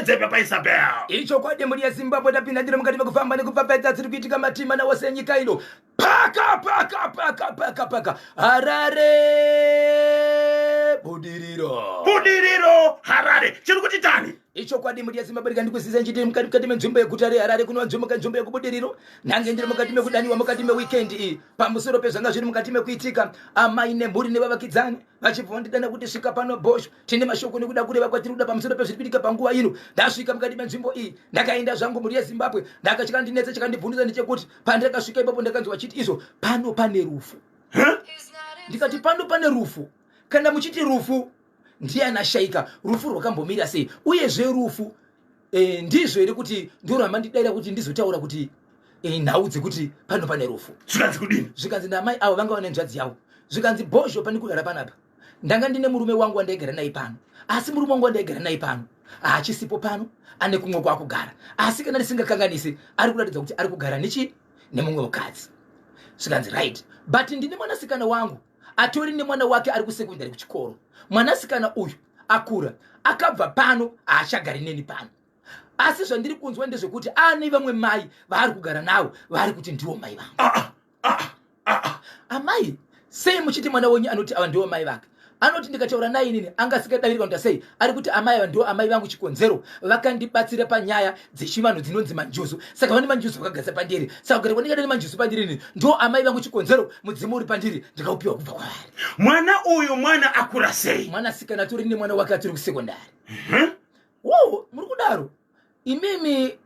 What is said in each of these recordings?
Ndedzipi Isabel? Ichokwadi, mhuri yeZimbabwe, tapinda ndiri mukati mekufamba nekupfapfaidza dziri kuitika matima nawose enyika ino. Paka paka paka paka paka, Harare, Budiriro. Budiriro, Harare, chiri kuti tani? Ichokwadi, mhuri yeZimbabwe, rikandikuzisa nchiti mukati mukati menzvimbo yeguta reHarare, kunova nzvimbo kanzvimbo yekuBudiriro. Nhange ndiri mukati mekudaniwa mukati meweekend iyi pamusoro pezvanga zviri mukati mekuitika. Amai nemhuri nevavakidzani vachibva vandidana kuti svika pano Bhosho, tine mashoko nekuda kureva kwatiri kuda pamusoro pezviri kuitika panguva ino. Ndasvika mukati menzvimbo iyi, ndakaenda zvangu, mhuri yeZimbabwe. Ndaka chakandinetsa, chakandibvundisa ndechekuti pandakasvika ipapo ndakanzwa vachiti izvo pano pane rufu. Ndikati, pano pane rufu? Kana muchiti rufu, ndiani ashaika? Rufu rwakambomira sei? Uyezve rufu ndizvo here kuti ndorwamandidaira kuti ndizotaura kuti nhau dzekuti pano pane rufu? Zvikanzi kudini? Zvikanzi naamai avo vanga vane nzvadzi yavo, zvikanzi, Bhozho, pane kugara panapa ndanga ndine murume wangu wandaigara naye pano, asi murume wangu wandaigara naye pano haachisipo pano, ane kumwe kwakugara, asi kana ndisingakanganisi ari kuratidza kuti ari kugara nechi nemumwe mukadzi. Zvikanzi, right, but ndine mwanasikana wangu atori nemwana wake ari kusekondari kuchikoro. Mwanasikana uyu akura, akabva pano, haachagari neni pano, asi zvandiri kunzwa ndezvekuti ane vamwe mai vaari kugara navo vaari kuti ndiwo mai vangu. Ah, ah, ah. Amai, sei muchiti mwana wenyu anoti ava ndiwo mai vake? Anoti ndikataura naye inini angasingadaviri kana kuti sei ari kuti amai ava ndiwo amai vangu. Chikonzero, vakandibatsira panyaya dzechivanhu dzinonzi manjuzu, saka vane manjuzu vakagasa pandiri, saka kugara kwandingada nemanjuzu pandiri ini ndiwo amai vangu. Chikonzero, mudzimu uri pandiri ndikaupiwa kubva kwavari. Mwana uyu mwana akura sei? Mwanasikana atori nemwana wake atori kusekondari. Wo muri kudaro imimi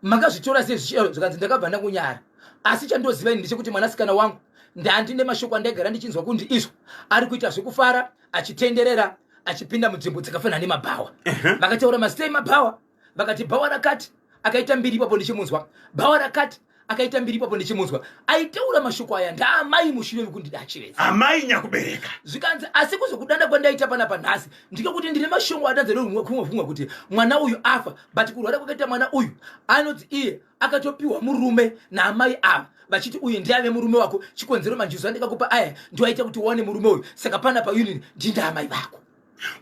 makazvitora sei zvichidaro? Zvikanzi, ndakabva ndangonyara, asi chandoziva ini ndechekuti mwanasikana wangu ndandine mashoko andaigara ndichinzwa kundi izvo ari kuita zvekufara, achitenderera, achipinda munzvimbo dzakafanana nemabhawa. Vakataura mazita emabhawa, vakati bhawa rakati akaita mbiri ipapo ndichimunzwa, bhawa rakati akaita mbiri ipapo ndichimunzwa aitaura mashoko aya ndaamai mushure mekundida achivedza. Amai nyakubereka. Zvikanzi, asi kuzokudanda kwandaita panapa nhasi ndikekuti ndine mashoko adanza kumwe kumwe kuti mwana uyu afa, but kurwara kwakaita mwana uyu, anonzi iye akatopiwa murume naamai ava vachiti uyu ndiave murume wako, chikonzero manjuzu andikakupa aya ndiwaita kuti uwane murume uyu, saka panapa unini ndinda amai vako.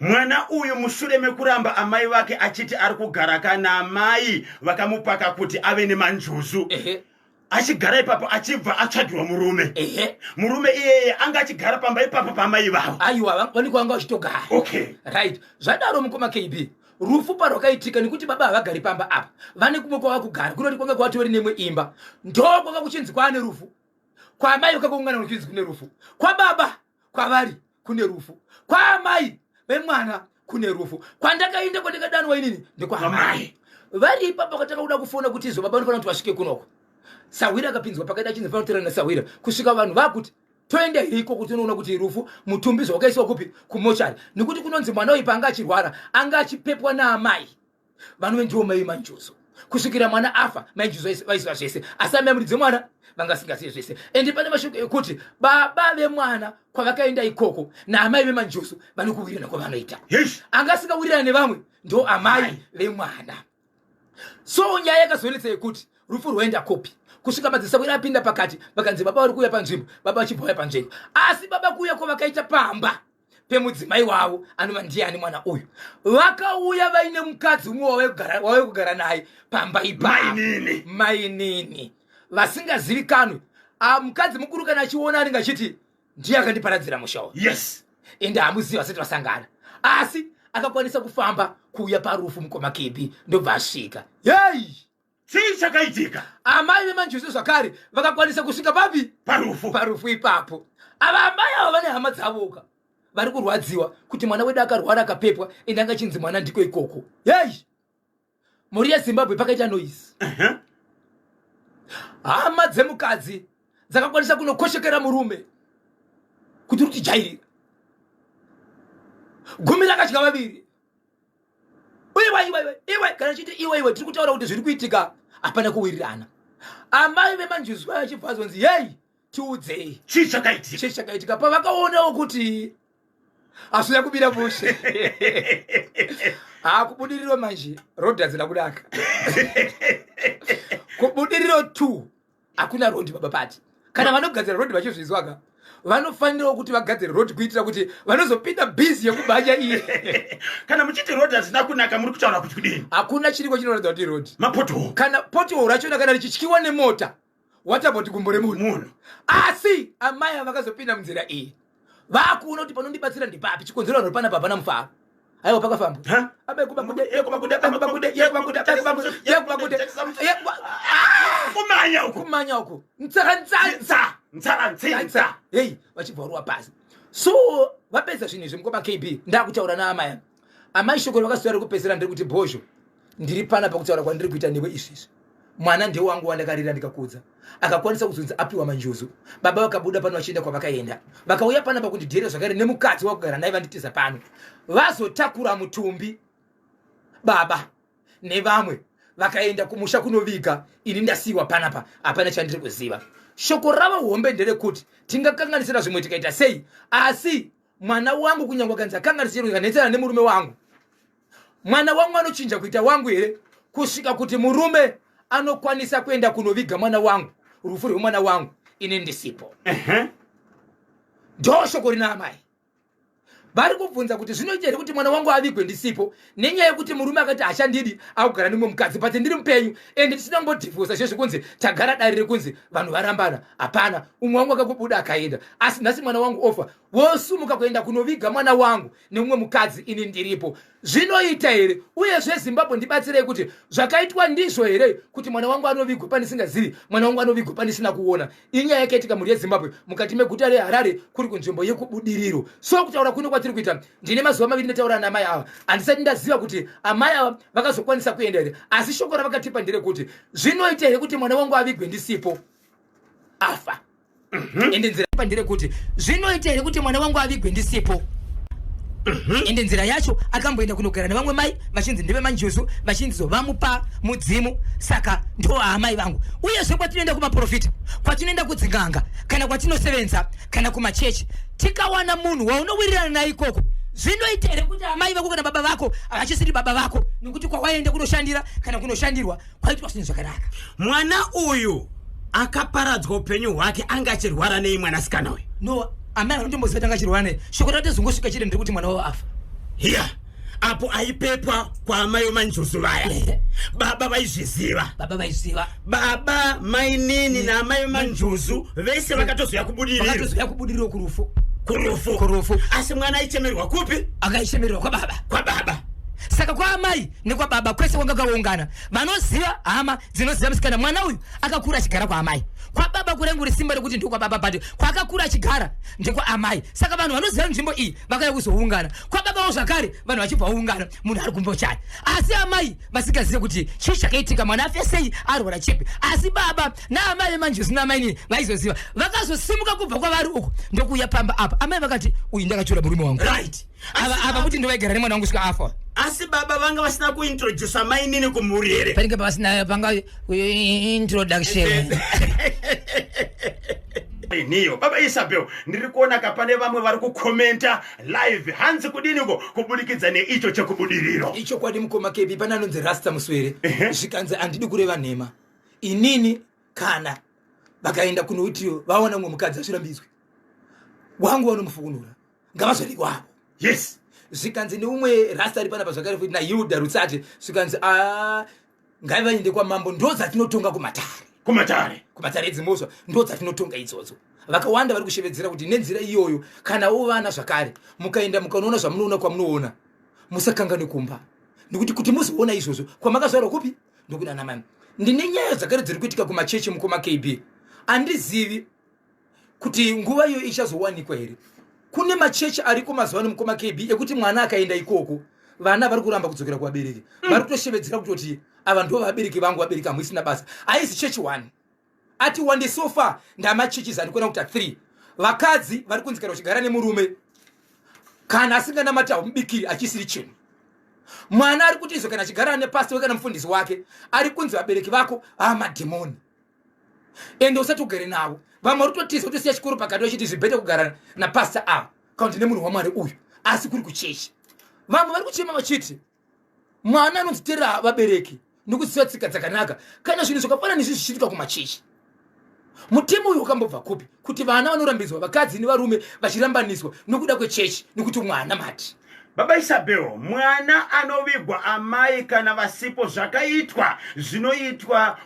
Mwana uyu mushure mekuramba amai vake achiti ari kugara kana amai vakamupaka kuti ave nemanjuzu, achigara ipapo achibva atsvagirwa murume. Murume iyeye anga achigara pamba ipapo pamai vavo? Aiwa, vaniko vanga vachitogara. Right, zvadaro mukoma KB, rufu parwakaitika, nekuti baba havagari pamba apa, vane kumwe kwava kugara, kunoti kwanga kwatori nemwe imba, ndo kwanga kuchinzi kwaane rufu. Kwaamai vakakuungana kuchinzi kune rufu, kwababa kwavari kune rufu, kwaamai vemwana kune rufu. Kwandakaenda, kwandakadanwa inini ndekwaamai vari ipapo. Vakatanga kuda kufona kuti izvo baba vanofanira kuti vasvike kunoko. Sahwira akapinzwa pakati achinzi fanira kuterana nasahwira, kusvika vanhu vakuti toenda here ikoko tinoona kuti rufu, mutumbi zvawakaiswa kupi, kumochari, nekuti kunonzi mwana uyu paanga achirwara anga achipepwa naamai vanove ndiwo mai manjuzu kusvikira mwana afa. Manjuzu vaiziva zvese, asi amai muridzi mwana vanga vasingazivi zvese. Ende pane mashoko ekuti baba vemwana kwavakaenda ikoko naamai vemanjuzu vane kuwirirana kwavanoita. Anga asingawirirana nevamwe ndo amai vemwana. So nyaya yakazonetsa yekuti rufu rwaenda kupi, kusvika madzisahwira apinda pakati, vakanzi baba vari kuuya panzvimbo, baba vachibva vauya panzvimbo. Asi baba kuuya kwavakaita pamba pemudzimai wavo anova ndiani mwana uyu, vakauya vaine mukadzi umwe wave kugara naye pamba ipapo. Mainini. Mainini vasingazivikanwi. Ah, mukadzi mukuru kana achiona anenge achiti ndiye akandiparadzira musha uyu. Ende hamuzivi, vasati vasangana, asi akakwanisa kufamba kuuya parufu, mukoma Kebi, ndobva asvika. Yei! Chii chakaitika? Amai vemanjuzu zvakare vakakwanisa kusvika papi? Parufu. Parufu ipapo. Ava amai ava vane hama dzavoka vari kurwadziwa kuti mwana wedu akarwara, akapepwa, ende anga chinzi mwana ndiko ikoko. Yei, mhuri yeZimbabwe, pakaita noise. Hama dzemukadzi dzakakwanisa kunokoshekera murume kuti rutijairira gumi rakadya vaviri. Iwe, iwe, iwe, iwe, kana chiti iwe, iwe, tiri kutaura kuti zviri kuitika hapana kuwirirana. Amai vemanjuzu vachibva azonzi, yei, tiudzei. Chii chakaitika? Chii chakaitika? Pavakaonawo kuti hazvina kubira mushe, hakubudiriro manje, rodhi hadzina kunaka. Kubudiriro 2 hakuna rodhi, baba pati. Kana vanogadzira rodhi vachizvizwa ka, Vanofanirawo kuti vagadzire road kuitira kuti vanozopinda busy yekubhanya iyi. Kana muchiti road hazina kunaka, muri kutaura kuti kudini? Hakuna chiriko chinoratidza kuti road. Mapothole. Kana pothole rachona kana richityiwa nemota, what about gumbo remunhu? Munhu. Asi amai ava vakazopinda munzira iyi, vakuona kuti panondibatsira ndipapi. Chikonzero vanhu panapa hapana mufaro. Aiwa, pakafamba. Ha? Abe kuba kude, ye kuba kude, kuba kude, ye kuba kude, kuba kude, ye kuba kude, ye kuba. Kumanya uku. Kumanya uku. Ntsara ntsantsa. Ntsara ntsinza. Hei, vachibva varuwa pasi. So vapedza zvinhu izvi, mukoma KB, ndakutaura naamai. Amai shoko rakaswera rekupedzisira nderekuti, "Bhozho, ndiri panapa kutaura kwandiri kuita newe izvizvi. Mwana ndewangu wandakarira ndikakudza, akakwanisa kuzonzi apiwa manjuzu. Baba vakabuda pano vachienda kwavakaenda, vakauya panapa kundidherera zvakare nemukadzi wakugara naye, vanditiza pano. Vazotakura mutumbi baba nevamwe vakaenda kumusha kunoviga. Ini ndasiyiwa panapa, hapana chandiri kuziva." Shoko ravo hombe nderekuti tingakanganisira zvimwe tikaita sei, asi mwana wangu kunyange akanzi akanganisira, ndikanetsana nemurume wangu, mwana wangu anochinja kuita wangu here kusvika kuti murume anokwanisa kuenda kunoviga mwana wangu, rufu rwemwana wangu, ini ndisipo? Ndo shoko rina amai. Vari kubvunza kuti zvinoita here kuti mwana wangu avigwe ndisipo, nenyaya yekuti murume akati hachandidi, akugara nemumwe mukadzi, but ndiri mupenyu ende tisina kumbodhivhosa zvezvekunzi tagara dare rekunzi vanhu varambana. Hapana. Umwe wangu akakubuda akaenda, asi nhasi mwana wangu ofa, wosumuka kuenda kunoviga mwana wangu nemumwe mukadzi ini ndiripo. Zvinoita here? Uyezve Zimbabwe, ndibatsirei kuti zvakaitwa ndizvo here kuti mwana wangu anovigwa pandisingazivi, mwana wangu anovigwa pandisina kuona? Inyaya yakaitika, mhuri yeZimbabwe, mukati meguta reHarare, kuri kunzvimbo yekuBudiriro. So kutaura kuno kwatiri kuita, ndine mazuva 2 ndataura naamai ava. Handisati ndaziva kuti amai ava vakazokwanisa kuenda here, asi shoko ravakatipa nderekuti zvinoita here kuti mwana wangu avigwe ndisipo afa? Ende nzira pa nderekuti zvinoita here kuti mwana wangu avigwe ndisipo? Ende nzira yacho akamboenda kunogara nevamwe mai vachinzi ndeve manjuzu, vachinzi vamupa mudzimu, saka ndo amai vangu. Uyezve kwatinoenda kumaprofita, kwatinoenda kudzinganga, kana kwatinosevenza, kana kumachechi, tikawana munhu waunowirirana naye ikoko, zvinoita here kuti amai vako kana baba vako havachisiri baba vako nekuti kwawaenda kunoshandira kana kunoshandirwa kwaitwa zvinhu zvakanaka? Mwana uyu akaparadzwa upenyu hwake, anga achirwara nei mwanasikana uyu? No, amai vanotomboziva kuti anga achirwara nei. Shoko ratozongosvika chete ndiri kuti mwana wavo afa. Hiya, apo aipepwa kwaamai vemanjuzu vaya, baba vaizviziva? Baba vaiziva. Baba, mainini naamai vemanjuzu vese vakatozoya kuBudiriro. Vakatozoya kuBudiriro kurufu. Kurufu. Kurufu. Asi mwana aichemerwa kupi? Akaichemererwa kwababa. Kwababa. Saka kwaamai nekwababa kwese kwanga kaungana vanoziva, hama dzinoziva musikana. Mwana uyu akakura achigara kwaamai. Kwababa kurenguri simba rekuti ndokwababa, but kwaakakura achigara ndekwaamai. Saka vanhu vanoziva nzvimbo iyi vakauya kuzoungana kwababawo zvakare, vanhu vachibva vaungana, munhu ari kumbochani, asi amai vasingazive kuti chii chakaitika, mwana afe sei, arwara chipi. Asi baba naamai vemanjuzu namainini vaizoziva. Vakazosimuka kubva kwavari uku ndokuuya pamba apa. Amai vakati, "Uyu ndakatura murume wangu." Ava kuti ndovaigara nemwana wangu svika afa. Asi baba vanga vasina kuintrodusa mainini kumhuri here? Panenge pasina panga introduction. Niyo baba Isabel, ndiri kuona ka pane vamwe vari kukomenta live. Hanzi kudiniko kubudikidza neicho chekuBudiriro? Ichokwadi, mukoma Kebi. Pane anonzi Rasta Muswere. Zvikanzi, "Handidi kureva nhema inini. Kana vakaenda kunoti vawana mumwe mukadzi, azvirambidzwe. Wangu vanomufukunura, ngavazvari kwavo." Zvikanzi neumwe rasta ari panapa zvakare futi, naHilda Rutsati, zvikanzi, "A, ngaivaende kwamambo, ndo dzatinotonga kumatare." Kumatare. Kumatare edzimhosva ndo dzatinotonga idzodzo. Vakawanda vari kushevedzera kuti nenzira iyoyo, kana vana zvakare mukaenda mukanoona zvamunoona kwamunoona, musakanganwe kumba, nekuti kuti muzoona izvozvo kwamakazvarwa kupi, ndokuda namai. Ndine nyaya dzakare dziri kuitika kumachechi, mukoma KB. Handizivi kuti nguva iyoyo ichazowanikwa here. Kune machechi ariko mazuva ano, mukoma KB, ekuti mwana akaenda ikoko, vana vari kuramba kudzokera kuvabereki. Vari kutoshevedzera kutoti, "Ava ndo vabereki vangu, vabereki hamuisina basa." Haisi chechi one, ati wande. So far ndamachechis andikuona kuita 3. Vakadzi vari kunzi kana uchigara nemurume, kana asinganamati, haumubikiri, achisiri chinhu. Mwana ari kuti izvo kana achigara nepastor kana mufundisi wake, ari kunzi vabereki vako amadhimoni, ende usati ugare navo. Vamwe vari kutotiza, kutosiya chikoro pakati, vachiti zvibhete kugara napastor ava kana kuti nemunhu waMwari uyu, asi kuri kuchechi. Vamwe vari kuchema vachiti mwana anonzi terera vabereki nekuziva tsika dzakanaka. Kana zvinhu zvakafanana nezvi zvichiitika kumachechi, Mutemo uyu wakambobva kupi kuti vana vanorambidzwa, vakadzi nevarume vachirambaniswa nokuda kwechechi, nekuti mwana mati? Baba Isabel, mwana anovigwa amai kana vasipo, zvakaitwa zvinoitwa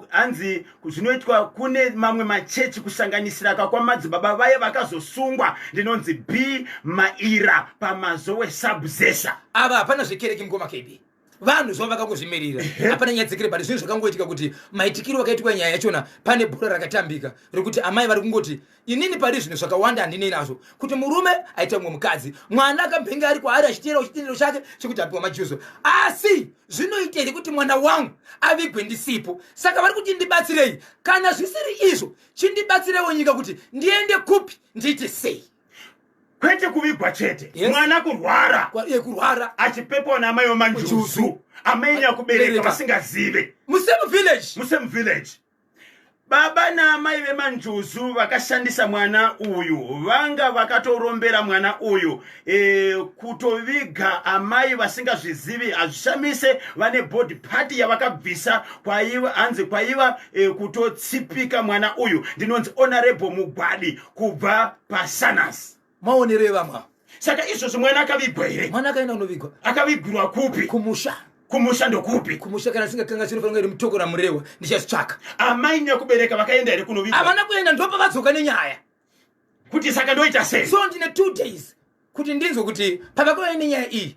hanzi zvinoitwa kune mamwe machechi, kusanganisira kakwamadzibaba vaye vakazosungwa. Ndinonzi B Maira paMazowe Sabzesa. Ava hapana zvekereke, mukoma KB. Vanhu zvavo vakangozvimirira, hapana nyaya dzekere, but zvinhu zvakangoitika kuti maitikiro akaitwa nyaya yachona, pane bhora rakatambika rekuti amai vari kungoti, "Inini pari zvino zvakawanda handinei nazvo," kuti murume aita mumwe mukadzi, mwana akambenge ari kwaari achiteera chitendero chake chekuti apiwa majuzo, asi zvinoita here kuti mwana wangu avigwe ndisipo? Saka vari kuti, "Ndibatsirei. Kana zvisiri izvo, chindibatsirewo nyika kuti ndiende kupi, ndiite sei?" Kwete kuvigwa chete. Mwana kurwara. Kurwara. Achipepwa naamai vemanjuzu, amai nyakubereka vasingazive. Musame village. Musame village. Baba naamai vemanjuzu vakashandisa mwana uyu, vanga vakatorombera mwana uyu. Kutoviga amai vasingazvizivi hazvishamise. Vane body part yavakabvisa kwaiva, hanzi kwaiva kutotsipika mwana uyu. Ndinonzi Honorable Mugwadi kubva paSanas. Maonero evamwe. Saka izvozvo mwana akavigwa here? Mwana akaenda kunovigwa. Akavigirwa kupi? Kumusha. Kumusha ndokupi? Kumusha, kana singakanga, chinofanira iri Mutoko raMurewa, ndichazvitsvaka. Amai nyakubereka vakaenda here kunovigwa? Havana kuenda, ndopavadzoka nenyaya. Kuti saka ndoita sei? So ndine 2 days kuti ndinzwe kuti pavakauya nenyaya iyi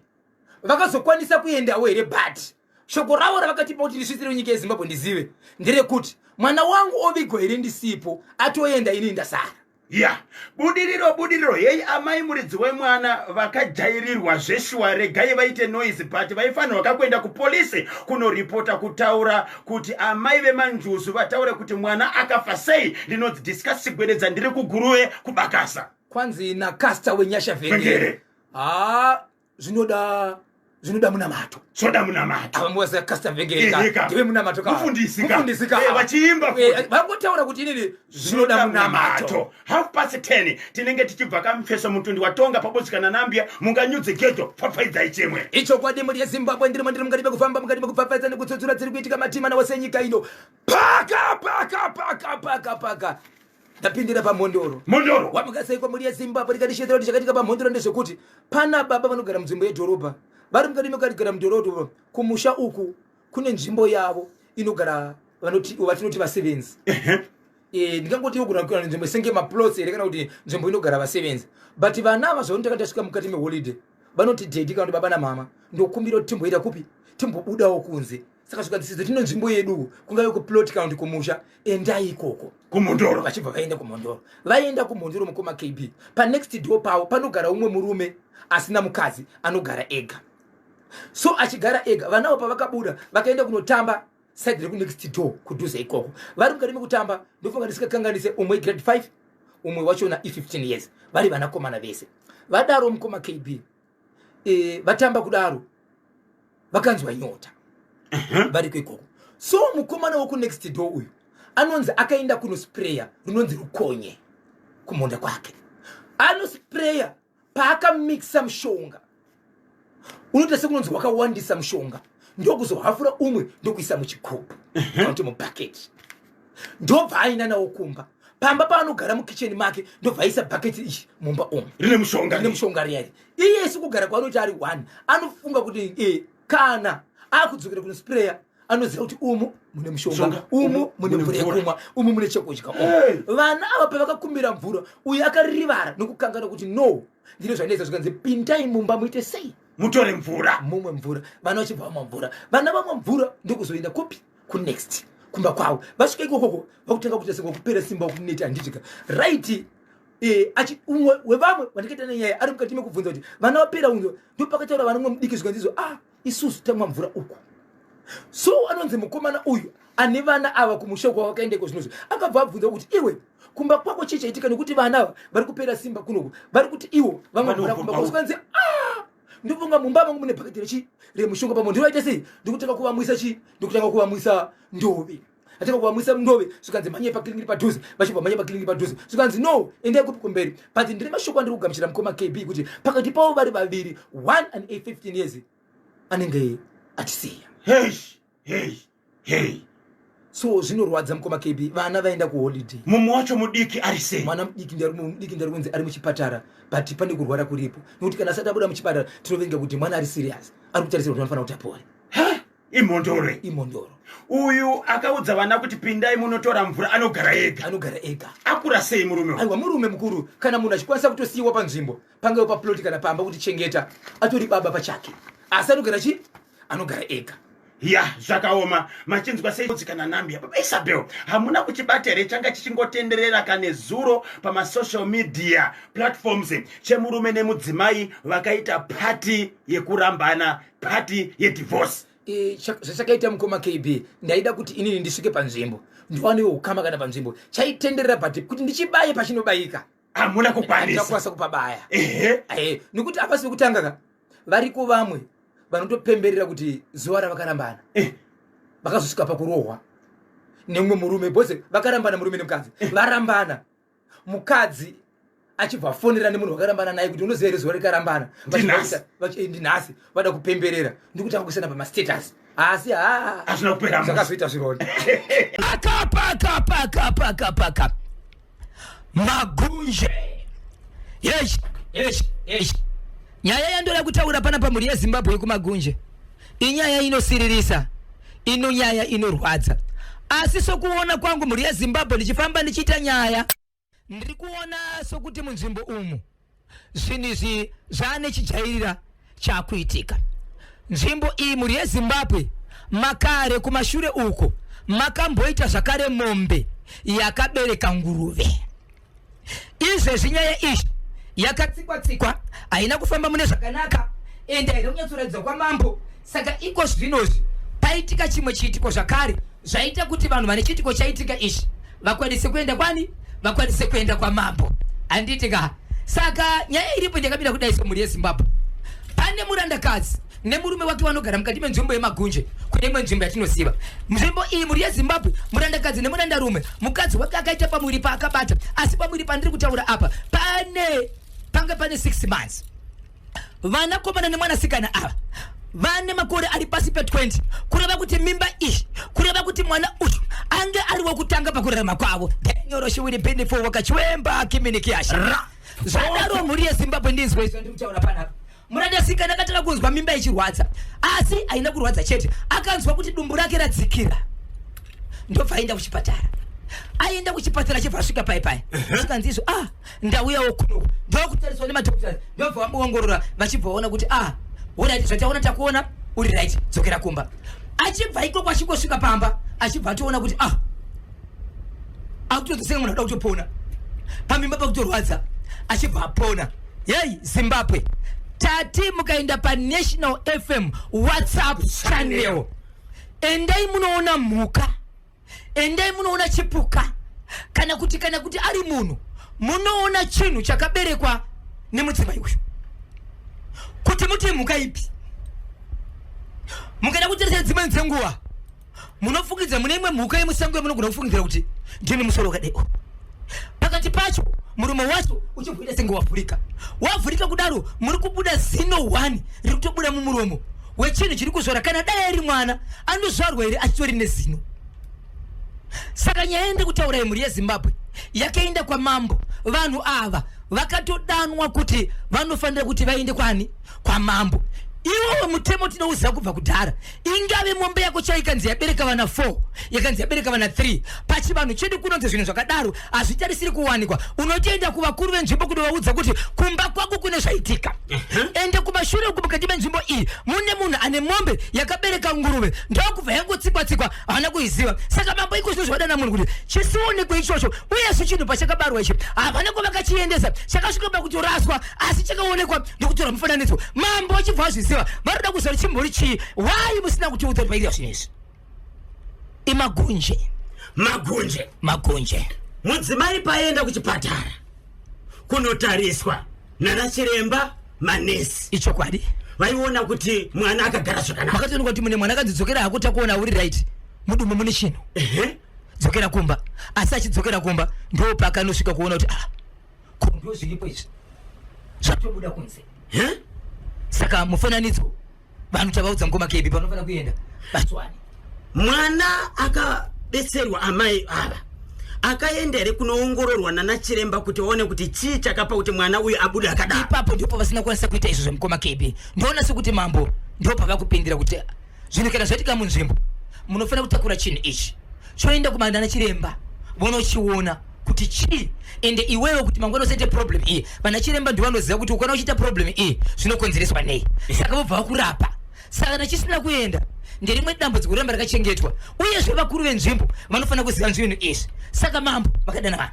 vakazokwanisa kuendawo here, but shoko ravo ravakatipa kuti ndisvitsire nyika yeZimbabwe ndizive nderekuti, "Mwana wangu ovigwa here ndisipo? Atoenda, inini ndasara." Ya, budiriro, budiriro. Hei amai muridzi wemwana vakajairirwa zveshuwa. Regai vaite noise, but vaifanirwa kakuenda kupolisi kunoripota, kutaura kuti amai vemanjuzu vataure kuti mwana akafa sei. Ndinonzi Discuss Chigwededza, ndiri kuGuruve kubakasa. Kwanzi naCaster weNyasha Vhengere. Vhengere. Ha, zvinoda munamato. Zvoda munamato. Avamuwaza Caster Vhengere. Eheka. Ndive munamato ka. Mufundisi ka. Mufundisi ka. Vachiimba futi. Vangotaura kuti inini zvinoda munamato. 10:30 tinenge tichibva kamupfeso mutundi watonga pabodzikana nambia munganyudze geto pfapfaidzai chimwe. Ichokwadi, mhuri yeZimbabwe, ndirimo, ndiri mukati mekufamba, mukati mekupfapfaidza nekutsutsura dziri kuitika matima wose enyika ino. Paka paka paka paka paka, ndapindira paMhondoro. Mhondoro. Wamukasei mhuri yeZimbabwe? Ndikandishedzera kuti chakaitika paMhondoro ndezvekuti pana baba vanogara munzvimbo yedhorobha, vari mukati mekugara mudhorobha. Kumusha uku kune nzvimbo yavo inogara vatinoti vasevenzi. Ndingangoti inogara nzvimbo senge maplots here, kana kuti nzvimbo inogara vasevenzi, but vana ava zvavanoti tasvika mukati meholiday, vanoti, "Daddy," kana kuti, "Baba namama, ndokumbira kuti timboita kupi, timbobudawo kunze." Saka zvikanzi, "Tine nzvimbo yedu, kungave kuplot kana kuti kumusha, endai ikoko." KuMhondoro. Vachibva vaenda kuMhondoro. Vaenda kuMhondoro, mukoma KB, panext door pavo panogara umwe murume asina mukadzi, anogara ega. So achigara ega, vanavo pavakabuda vakaenda kunotamba side rekunext door kudhuze ikoko. Vari mukati mekutamba, ndofunga ndisikakanganise, umwe grade 5, umwe wachona i15 years, vari vanakomana vese. Vadaro, mukoma KB, vatamba kudaro vakanzwa nyota variko ikoko. So mukomana wokunext door uyu anonzi akaenda kunospreya runonzi rukonye kumunda kwake. Anospreya, paakamikisa mushonga unoita sekunonzi wakawandisa mushonga, ndokuzohafura umwe, ndokuisa muchikopo kana kuti mubhaketi, ndobva aenda nawo kumba. Pamba paanogara mukicheni make, ndobva aisa bhaketi ichi mumba umu. Rine mushonga. Rine mushonga riyari. Iye sekugara kwaanoti ari one, anofunga kuti kana akudzokera kunospreya, anoziva kuti umu mune mushonga, Mushonga, umu mune mvura mvura. yekumwa, umu mune chekudya umu. Hey! Vana ava pavakakumbira mvura, uyu akarivara nokukangana kuti, "No, ndine zvanetsa." Zvikanzi, "Pindai mumba muite sei?" Mutore mvura. Mumwe mvura. Vana vachibva vamwa mvura, vana vamwa mvura, ndokuzoenda kupi? Kunext kumba kwavo. Vasvika ikokoko, vakutanga kuita sekupera simba, kuneta, handitika? Right. Umwe wevamwe vandikaita nenyaya ari mukati mekubvunza kuti vana vapera unzo, ndopakataura vana umwe mudiki, zvikanzizvo, "Ah, isusu tamwa mvura uku." So anonzi mukomana uyu ane vana ava kumusha kwavakaendeko zvinozvo, akabva abvunza kuti, "Iwe, kumba kwako chii chaitika, nekuti vana ava vari kupera simba kunoku, vari kuti iwo vamwa mvura kumba kwako?" Zvikanzi, "Ah, ndofunga mumba mangu mune bhaketi rechi remushonga pamwe ndivaita sei." Ndikutanga kuvamwisa chi, ndikutanga kuvamwisa ndove. Atanga kuvamwisa ndove, zvikanzi, "Mhanyai pakiriniki padhuze." Vachibva mhanya pakiriniki padhuze, zvikanzi, "No, endai kupi? Kumberi." But ndine mashoko andiri kugamuchira, mukoma KB, kuti pakati pavo vari vaviri, 1 and 8, 15 years, anenge atisiya. Hei, hei, hei! So zvinorwadza, mukoma KB, vana vaenda kuholiday. Mumwe wacho mudiki ari sei? Mwana mudiki mudiki ndari kunzi ari muchipatara, but pane kurwara kuripo, nekuti kana asati abuda muchipatara tinovenga kuti mwana ari serious, ari kutarisirwa kuti anofanira kuti apore. Ha, imhondoro. Imhondoro. Uyu akaudza vana kuti pindai munotora mvura, anogara ega? Anogara ega. Akura sei murume uyu? Aiwa, murume mukuru. Kana munhu achikwanisa kutosiyiwa panzvimbo, pangave paploti kana pamba, kuti chengeta, atori baba pachake, asi anogara chi anogara ega. Ya, zvakaoma. Machinzwa sei kana Nambia? Baba Isabel, hamuna kuchibata here changa chichingotenderera kane zuro pamasocial media platforms, chemurume nemudzimai vakaita party yekurambana, party yedivorce? Zvachakaita, mukoma KB, ndaida kuti inini ndisvike panzvimbo ndiwanewo ukama kana panzvimbo chaitenderera, but kuti ndichibaye pachinobayika hamuna kukwanisa. Ndakwanisa kupabaya. Nekuti hapasi pekutanga ka, variko vamwe vanotopemberera kuti zuva ravakarambana vakazosvika pakurohwa nemumwe murume, bhose vakarambana, murume nemukadzi varambana, mukadzi achibva afonera nemunhu wakarambana naye kuti unoziva here zuva rikarambana? Ndinhasi. Ndinhasi, vada kupemberera ndikutanga kuisana pamastatus, asi ha, Hazvina kupera musi. Zvakazoita zvironda. Paka paka paka paka paka magunje. Yes, yes, yes. Nyaya yandoda kutaura pana pamhuri yeZimbabwe yekuMagunje inyaya inosiririsa, ino nyaya inorwadza. Asi sokuona kwangu, mhuri yeZimbabwe, ndichifamba ndichiita nyaya, ndiri kuona sokuti munzvimbo umu zvinhu izvi zvaane chijairira chakuitika. Nzvimbo iyi, mhuri yeZimbabwe, makare kumashure uko makamboita zvakare mombe yakabereka nguruve. Izvezvi nyaya iyi yakatsikwa tsikwa, haina kufamba mune zvakanaka, ende haina kunyatsoratidzwa kwamambo. Saka iko zvinozvi paitika chimwe chiitiko zvakare zvaita kuti vanhu vane chiitiko chaitika ichi vakwanise kuenda kwani, vakwanise kuenda kwamambo, handiti ka? Saka nyaya iripo ndakamira kudai semhuri yeZimbabwe, pane murandakadzi nemurume wake vanogara mukati menzvimbo yeMagunje, kune imwe nzvimbo yatinoziva. Nzvimbo iyi, mhuri yeZimbabwe, murandakadzi nemurandarume, mukadzi wake akaita pamuviri paakabata, asi pamuviri pandiri kutaura apa pane panga pane 6 months. Vanakomana nemwanasikana ava vane makore ari pasi pe20, kureva kuti mimba iyi, kureva kuti mwana uyu ange ari wekutanga pakurarama kwavo. Nyoro shiwiri bendifo wakachiwemba kiminikiasha. Zvadaro, mhuri yeZimbabwe, ndinzwe izvo ndiri kutaura panapa. Murandasikana akatanga kunzwa mimba ichirwadza, asi haina kurwadza chete, akanzwa kuti dumbu rake radzikira, ndobva aenda kuchipatara. Aenda kuchipatara, achibva asvika pai pai, zvikanzi izvo, ah, ndauyawo kuno, ndokutariswa nemadoctors, ndobva vamuongorora, vachibva vaona kuti, ah, alright, zvataona takuona, uri right, dzokera kumba. Achibva ikoko, achingosvika pamba, achibva atoona kuti, ah, akutozosenga munhu akuda kutopona pamimba pakutorwadza, achibva apona. Yei Zimbabwe, tati mukaenda paNational FM WhatsApp channel, endai munoona mhuka, endai munoona chipuka, kana kuti ari munhu, munoona chinhu chakaberekwa nemudzimai uyu, kuti muti mhuka ipi. Mukaenda kutarisa dzimweni dzenguva, munofungidza mune imwe mhuka yemusango yamunogona kufungidzira kuti ndine musoro wakadai, pakati pacho muromo wacho uchibhuita senge wavhurika, wavhurika kudaro, muri kubuda zino 1 riri kutobuda mumuromo wechinhu chiri kuzvara. Kana dai ari mwana, anozvarwa here achitori nezino? Saka nyaya yende kutaura yemhuri yeZimbabwe yakaenda kwamambo. Vanhu ava vakatodanwa kuti vanofanira kuti vaende kwani? Kwamambo. Iwowo mutemo tinouziva kubva kudhara. Ingave mombe yako chai ikanzi yabereka vana 4, yakanzi yabereka vana 3, pachivanhu chedu kunonzi zvinhu zvakadaro hazvitarisiri kuwanikwa. Unotoenda kuvakuru venzvimbo kunovaudza kuti kumba kwako kune zvaitika, ende kumashure uku mukati menzvimbo iyi mune munhu ane mombe yakabereka nguruve, ndokubva yangotsikwa tsikwa, haana kuiziva. Saka mambo iko zvino zvavadana munhu kuti chisionekwe ichocho. Uyezve chinhu pachakabarwa ichi havana kwavakachiendesa, chakasvika pakutoraswa, asi chakaonekwa ndokutora mufananidzo. Mambo achibva azviziva, varoda kuziva kuti chimbori chii, wai musina kutiudza kuti paitira zvinhu izvi. Imagunje. Magunje. Magunje. Mudzimai paenda kuchipatara kunotariswa nana chiremba, manesi, Ichokwadi. vaiona kuti mwana akagara zvakanaka? Makatoonekwa kuti mune mwana, akanzi dzokera hako, takuona uri right, mudumbu mune chinhu, dzokera kumba. Asi achidzokera kumba ndo paakanosvika kuona kuti, ah, ko ndo zviripo izvi zvatobuda kunze. Saka mufananidzo vanhu tavaudza ngoma kebi panofanira kuenda baswani. Mwana akaberekwa. Pakabetserwa amai ava akaenda here kunoongororwa nana chiremba kuti vaone kuti chii chakapa kuti mwana uyu abude akadaro? Ipapo ndipo vasina kukwanisa kuita izvo zvemukoma KB. Ndoona sekuti mambo ndipo pavakupindira kuti zvinhu kana zvaitika munzvimbo munofanira kutakura chinhu ichi choenda kumanana chiremba vonochiona kuti chii, ende iwewe kuti mangwana usaite problem iyi. Vana chiremba ndivanoziva kuti ukana uchiita problem iyi zvinokonzereswa nei, saka vobva vakurapa. Saka kana chisina kuenda nderimwe dambudziko roramba rakachengetwa. Uyezve vakuru venzvimbo vanofanira kuziva zvinhu izvi. Saka mambo vakadana vanhu.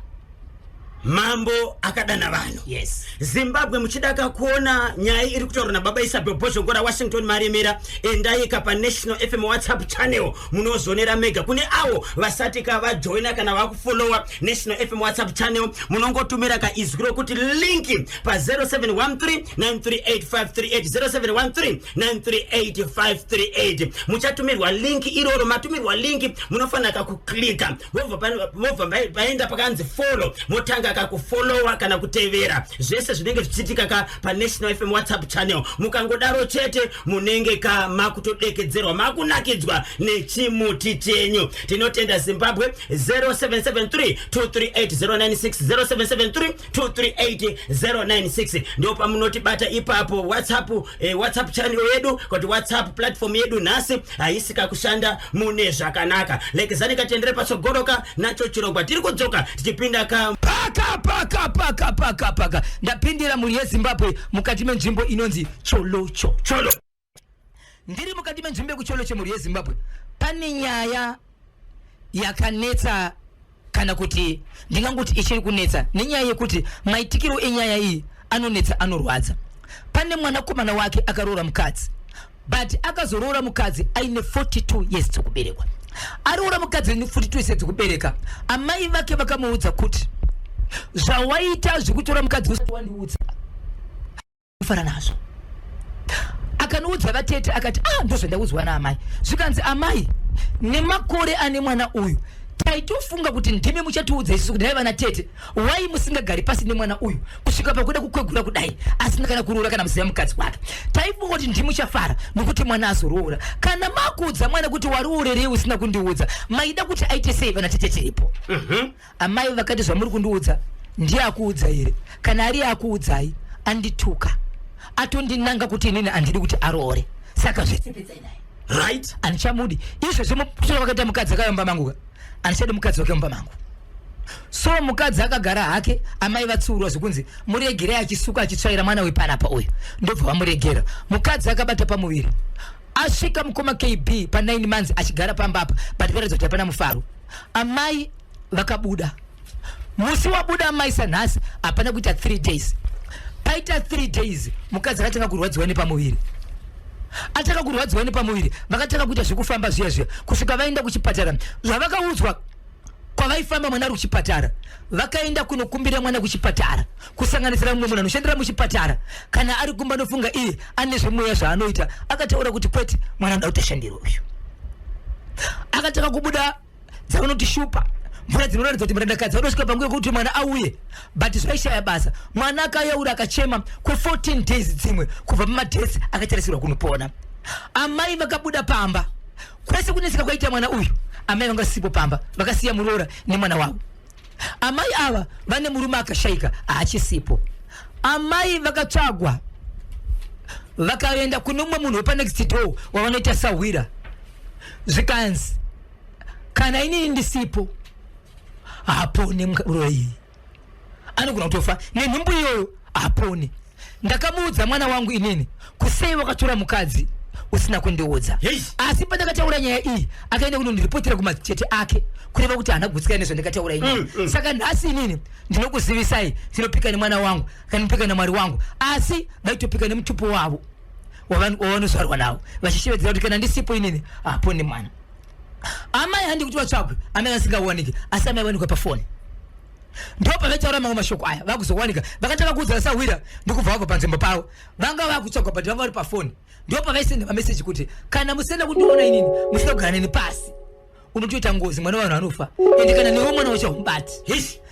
Mambo akadana vanhu. Yes. Zimbabwe, muchidaka kuona nyaya iri kutaurwa nababa Isabel Bhozhongora, Washington Maremera, endai ka paNational FM WhatsApp channel, munozonera mega. Kune avo vasati ka vajoina kana vakufollowa National FM WhatsApp channel, munongotumira ka izwi rokuti link pa 0713 938538, 0713 938538. Muchatumirwa link iroro. Matumirwa link, munofanira kakuklika, vobva vaenda pakanzi follow, motanga kakufollowa kana kutevera zvese zvinenge zvichiitika ka paNational FM WhatsApp channel. Mukangodaro chete, munenge ka makutodekedzerwa, makunakidzwa nechimuti chenyu. Tinotenda, Zimbabwe. 0773 238096, 0773 238096 ndo pamunotibata ipapo. WhatsApp channel yedu, kuti WhatsApp platform yedu nhasi haisi kakushanda mune zvakanaka. Lekezani katendere patsogoroka nacho chirongwa. Tiri kudzoka tichipinda ka Paka paka paka paka paka. Ndapindira, mhuri yeZimbabwe, mukati menzvimbo inonzi Cholocho. Cholo. Ndiri mukati menzvimbo yekuCholocho, mhuri yeZimbabwe. Pane nyaya yakanetsa, kana kuti ndingangoti ichiri kunetsa, nenyaya yekuti maitikiro enyaya iyi anonetsa, anorwadza. Pane mwanakomana wake akaroora mukadzi, but akazoroora mukadzi aine 42 years dzekuberekwa. Aroora mukadzi aine 42 years dzekubereka, amai vake vakamuudza kuti zvawaita zvekutora mukadzi usati wandiudza fara nazvo. Akanoudza vatete, akati, "Ah, ndozvandaudzwa naamai." Zvikanzi, "Amai, nemakore ane mwana uyu, taitofunga kuti ndimi muchatiudza isusu kuti nai vana tete, wai musingagari pasi nemwana uyu kusvika pakuda kukwegura kudai asina kana kuroora kana muziva mukadzi wake? Taifunga kuti ndimi muchafara nokuti mwana azoroora. Kana makuudza mwana kuti waroorerei usina kundiudza, maida kuti aite sei vana tete tiripo?" Amai vakati, "Zvamuri kundiudza ndiye akuudza here? Kana ari akuudzai, andituka, atondinanga kuti inini handidi kuti aroore. Saka zvitsipitsai naye." Handichamudi izvezvi. Mushure vakaita mukadzi akauya mumba mangu ka, handichadi mukadzi wake mumba mangu. So mukadzi akagara hake. Amai vatsiurwa zvekunzi muregerei achisuka, achitsvaira, mwana wepanapa uyu. Ndobva vamuregera. Mukadzi akabata pamuviri, asvika, mukoma KB, pa9 months achigara pamba apa, but paratidza kuti hapana mufaro. Amai vakabuda. Musi wabuda amai sanhasi hapana kuita 3 days. Paita 3 days, mukadzi akatanga kurwadziwa nepamuviri. Atanga kurwadziwa nepamuviri, vakatanga kuita zvekufamba zviya zviya kusvika vaenda kuchipatara. Zvavakaudzwa kwavaifamba, mwana ari kuchipatara. Vakaenda kunokumbira mwana kuchipatara, kusanganisira mumwe munhu anoshandira muchipatara. Kana ari kumba nofunga iye ane zvemweya zvaanoita. Akataura kuti kwete, mwana anoda kuti ashandire uyu. Akatanga kubuda dzavanoti shupa, mvura dzinoratidza kuti murandakadzi vanosvika panguva yekuti mwana auye, but zvaishaya basa. Mwana akayaura, akachema kwe14 days dzimwe kubva pamadates akatarisirwa kunopona. Amai vakabuda pamba. Kwese kuneseka kwaita mwana uyu, amai vanga sipo pamba, vakasiya muroora nemwana wavo. Amai ava vane murume akashayika, haachisipo. Amai vakatsvagwa, vakaenda kune umwe munhu wepanext door wavanoita sahwira. Zvikanzi, "Kana inini ndisipo, hapone muroyi, anogona kutofa nenhumbu iyoyo, hapone. Ndakamuudza mwana wangu inini kusei wakatora mukadzi usina kundiudza." Asi pandakataura nyaya iyi, akaenda kunondiripotera kumachete ake, kureva kuti haana kugutsikana nezvandakataura inini. Saka nhasi inini ndinokuzivisai, ndinopika nemwana wangu, kana ndinopika namwari wangu. Asi vaitopika nemutupo wavo wavanozvarwa navo, vachishevedzera kuti kana ndisipo inini, hapone mwana. Amai handi kuti vatsvagwe, amai vasingawaniki, asi amai vawanikwa pafoni. Ndo pavaitaura mamwe mashoko aya. Vakuzowanika, vakatanga kuudzana sahwira ndokubva vabva panzvimbo pavo. Vanga vakutsvagwa, but vanga vari pafoni. Ndo pavaisenda mameseji kuti kana musina kundiona inini, musina kugara neni pasi, unotoita ngozi, mwana wavanhu anofa, ende kana newe mwana wacho haumubati.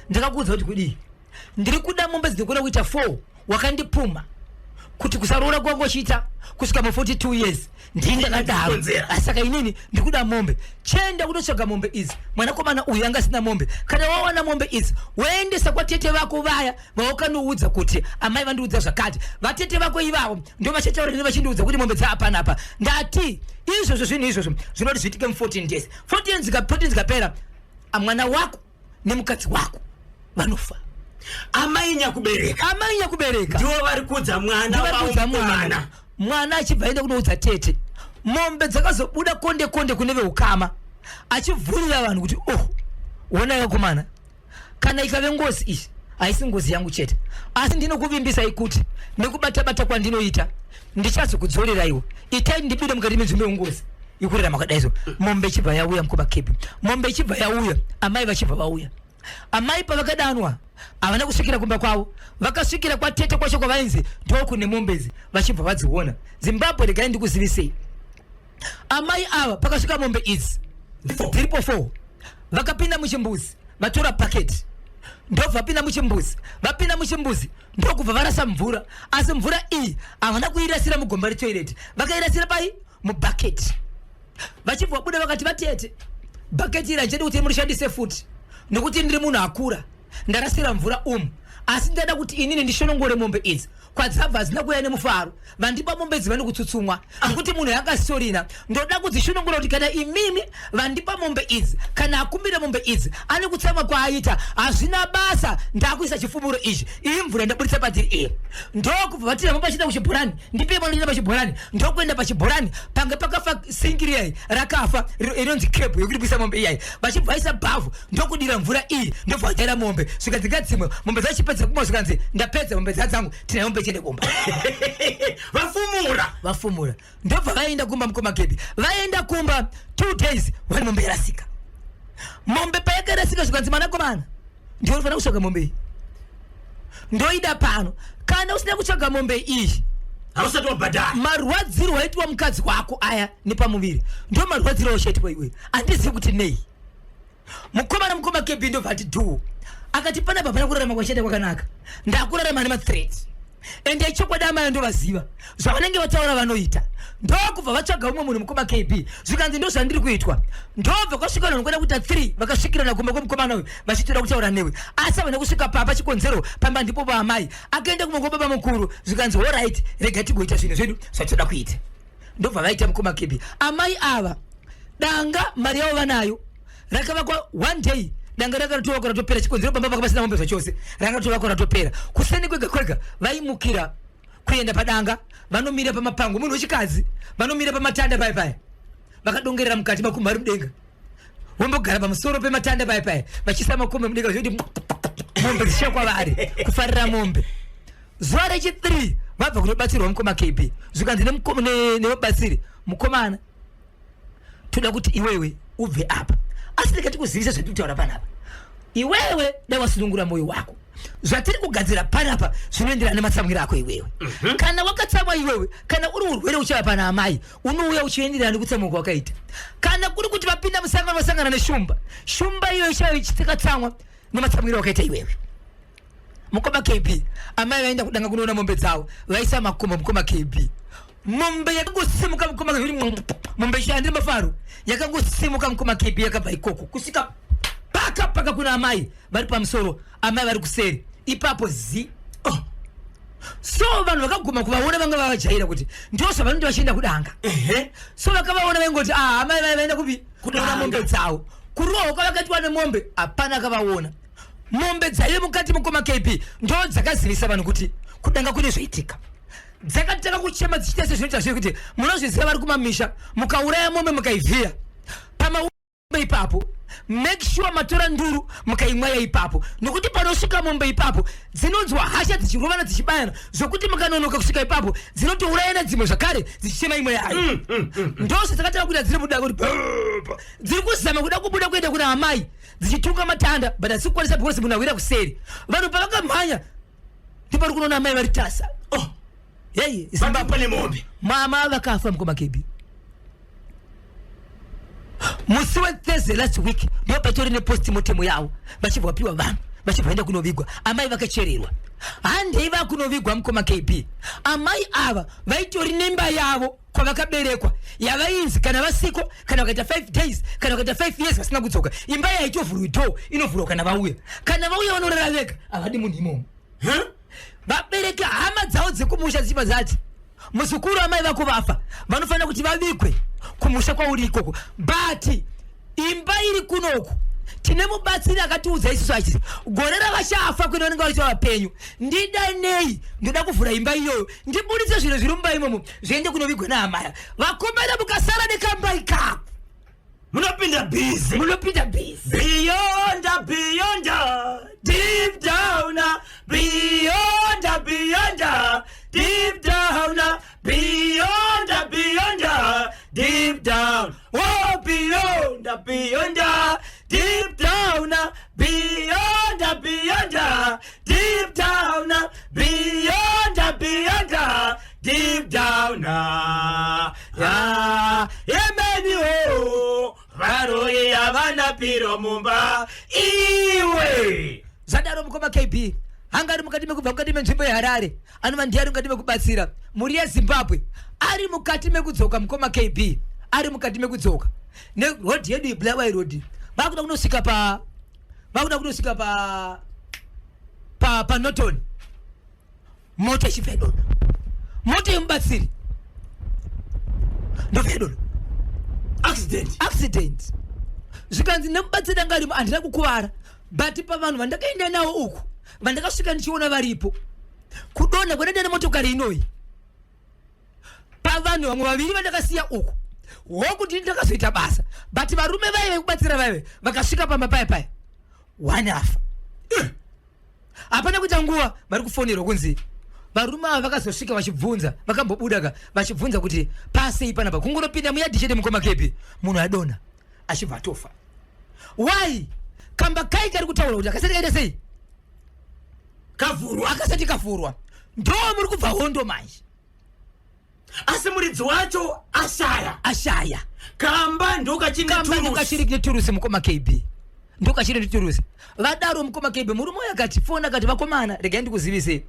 Ndakakuudza kuti kudii? Ndiri kuda mombe dzinokona kuita 4, wakandipuma. Kuti kusaroora kwangu achiita kusvika mu 42 years ndini ndakadaro. Saka inini ndikuda mombe, chienda kunotsvaga mombe idzi. Mwanakomana uyu anga asina mombe. Kana wawana mombe idzi, woendesa kwatete vako vaya vawakanoudza kuti amai vandiudza zvakati. Vatete vako ivavo ndo vachataura neni vachindiudza kuti mombe dzaapanapa. Ndati izvozvo zvinhu izvozvo zvinoti zviitike mu 14 days. 14 dzikapera, mwana wako nemukadzi wako vanofa. Amai nyakubereka, amai nyakubereka ndivo vari kuudza mwana wavo mukomana. Mwana achibva aenda kunoudza tete. Mombe dzakazobuda konde konde kune veukama, achivhurira vanhu kuti, oh, onai vakomana, kana ikave ngozi iyi haisi ngozi yangu chete, asi ndinokuvimbisai kuti nekubata-bata kwandinoita ndichazokudzorerai. Itai ndibude mukati menzvimbo yengozi ikurarama kwakadaiso. Mombe ichibva yauya, mukoma Kebi, mombe ichibva yauya, amai vachibva vauya. Amai pavakadanwa havana kusvikira kumba kwavo, vakasvikira kwatete kwacho kwavainzi ndokune mombe idzi, vachibva vadziona. Zimbabwe, regai ndikuzivisei, amai ava pakasvika mombe idzi dziripo 4, vakapinda muchimbuzi, vatora paketi, ndobva vapinda muchimbuzi. Vapinda muchimbuzi, ndokubva varasa mvura, asi mvura iyi havana kuirasira mugomba retoilet, vakairasira pai? Mubhaketi. Vachibva vabuda vakati, vatete, bhaketi iri handichadi kuti murishandise futi, nokuti ndiri munhu akura, ndarasira mvura umu, asi ndada kuti inini ndishonongore mombe idzi. Kwadzabva hadzina kuuya nemufaro. Vandipa mombe idzi vane kutsutsumwa nekuti munhu yangasitorina. Ndoda kudzishonongora kuti kana imimi vandipa mombe idzi, kana akumbira mombe idzi ane kutsamwa kwaaita, hazvina basa, ndakuisa chifumuro ichi, iyi mvura ndaburitsa padiri iyi. Ndokubva vatira mombe vachida kuchibhorani. Ndipe mwana pachibhorani. Ndokuenda pachibhorani, pange pakafa singi riyai rakafa inonzi kebu yekuripisa mombe iyai. Vachibva vaisa bhavhu, ndokudira mvura iyi, ndobva vajaira mombe svika dzingadzimwe. Mombe dzachipedza kumwa, zvikanzi, ndapedza mombe dzadzangu, tinayo mombe, chiende kumba. Vafumura. Vafumura, ndobva vaenda kumba. Mukoma Kebi, vaenda kumba 2 days, wani mombe yarasika. Mombe payakarasika, zvikanzi, mwanakomana, ndiwe unofanira kutsvaga mombe iyi, ndoida pano. Kana usina kutsvaga mombe iyi, hausati wabhadhara. Marwadziro waitwa mukadzi wako aya nepamuviri ndo marwadziro auchaitwa iwe. Handizivi kuti nei. Mukomana, mukoma Kebi, ndobva ati dhuu, akati panapa pana kurarama kwachaita kwakanaka, ndakurarama nemathreat. Ende chokwadi amai ndovaziva, zvavanenge vataura vanoita. Ndokubva vatsvaga umwe munhu, mukoma KB, zvikanzi ndo zvandiri kuitwa. Ndobva kwasvika vanhu kuda kuita 3, vakasvikirana kumba kwemukomana uyu vachitoda kutaura newe, asi havana kusvika papa. Chikonzero, pamba ndipo paamai. Akaenda kumwe kwababa mukuru, zvikanzi, alright, rega tigoita zvinhu zvedu zvatinoda kuita. Ndobva vaita, mukoma Kebi. Amai ava danga mari yavo vanayo, rakavakwa one day, danga rakatovakwa ratopera. Chikonzero, pamba paka pasina mombe zvachose, rakatovakwa ratopera. Kuseni kwega kwega vaimukira kuenda padanga, vanomira pamapango, munhu wechikadzi, vanomira pamatanda paya paya, vakadongerera mukati, makumbo ari mudenga, vombogara pamusoro pematanda paya paya, vachiisa makombe mudenga, zvekuti mombe dzichiya kwavari, kufarira mombe. Zuva rechi3 vabva kunobatsirwa, mukoma KB, zvikanzi nemubatsiri, mukomana, toda kuti iwewe ubve apa, asi ndikati kuzivisa zvatiri kutaura panapa, iwewe dai wasunungura mwoyo wako. Zvatiri kugadzira panapa zvinoenderana nematsamwiro ako iwewe. Kana wakatsamwa iwewe, kana uri urwere uchava pana amai, unouya uchienderana nekutsamwa kwawakaita. Kana kuri kuti vapinda musangano, vasangana neshumba, shumba iyoyo ichava ichitakatsamwa nematsamwiro wakaita iwewe. Mukoma KB, amai vaenda kudanga kunoona mombe dzavo, vaisa makumbo. Mukoma KB, mombe yakangosimuka. Mukoma KB, mombe ishandiri mafaro yakangosimuka. Mukoma KB, yakabva ikoko kusvika paka paka kuna amai vari pamusoro, amai vari kuseri ipapo zi, oh. So vanhu vakaguma kuvaona, vanga vavajaira kuti ndo zvavanoti vachienda kudanga. So vakavaona vaingoti, ah, amai vai vaenda kupi? Kunoona mombe dzavo. Kurohwa kwavakaitwa nemombe, hapana akavaona. Mombe dzaive mukati, mukoma KB, ndo dzakazivisa vanhu kuti kudanga kune zvoitika. Dzakatanga kuchema dzichiita sezvinoita zviri kuti munozviziva vari kumamisha, mukauraya mombe mukaivhiya pama ipapo, make sure matora nduru mukaimwaya ipapo, nokuti panosvika mombe ipapo dzinonzwa hasha, dzichirovana, dzichibayana, zvokuti mukanonoka kusvika ipapo dzinotourayana dzimwe zvakare, dzichichema imwe yayo. Ndozvo dzakatanga kuita dziri muda kuti dziri kuzama kuda kubuda kuenda kuna amai, dzichitunga matanda, but hadzisi kukwanisa because munhu awira kuseri. Vanhu pavakamhanya, ndipari kunoona amai vari tasa. Oh. Hey, Zimbabwe nemombe. Mama vakafa, mukoma Kebi, musi weThursday last week. Ndo patori nepostmortem yavo, vachibva vapiwa vanhu. Vachibva vaenda kunovigwa, amai vakachererwa. Handei vakunovigwa mukoma KB. Amai ava vaitori nemba yavo kwavakaberekwa yavainzi kana vasiko, kana vakaita 5 days, kana vakaita 5 years vasina kudzoka, imba yaitovhurwi door, inovhurwa kana vauya. Kana vauya vanorara vega, havadi munhu imomo. Vabereki, hama dzavo dzekumusha dzichibva dzati, muzukuru, amai vako vafa, vanofanira kuti vavigwe kumusha kwauri ikoko, but imba iri kunoku tine mubatsiri akatiudza isusu achiti gore ravachafa kwene vanenge vachiva vapenyu, ndidanei, ndoda kuvhura imba iyoyo, ndibuditse zvinhu zviri mumba imomo zviende kunovigwa naamaya. Vakomana, mukasara nekamba ikako, munopinda busy. Munopinda busy. Beyond, beyond, deep down, beyond, beyond, deep down, beyond, beyond, deep down, oh, beyond, beyond, deep down, beyond, beyond, deep down, beyond, beyond, deep down. Ah, yemeni o varoyi havana piro mumba iwe. Zvadaro mukoma KB, hanga ari mukati mekubva mukati menzvimbo yeHarare, anova ndiye ari mukati mekubatsira mhuri yeZimbabwe. Ari mukati mekudzoka mukoma KB, ari mukati mekudzoka nerodhi yedu iBulawayo Road, vakuda kunosvika pa pa paNorton, mota ichibva yadonha, mota yemubatsiri ndobva yadonha. Accident. Accident. Zvikanzi nemubatsiri anga arimo, handina kukuvara, but pavanhu vandakaenda navo uku, vandakasvika ndichiona varipo, kudonha kwandaenda nemotokari inoyi, pavanhu vamwe vaviri vandakasiya uku, hoku ndini ndakazoita basa, but varume vaive vekubatsira vaive vakasvika pamba paya paya, one afa. Hapana kuita nguva vari kufonerwa kunzi varume ava vakazosvika vachibvunza, vakambobuda ka vachibvunza kuti pasei panapa. Kungonopinda muyadhi chete mukoma KB, munhu adonha achibva atofa. Why? Kamba kai kari kutaura kuti akasati kaita sei? Kavhurwa. Akasati kavhurwa. Ndo muri kubva hondo manje. Asi muridzi wacho ashaya. Ashaya. Kamba ndokachine. Kamba ndokachiri neturusi mukoma KB, ndokachiri neturusi. Vadaro mukoma KB, murume uyo akati fona, akati, vakomana, regai ndikuzivisei,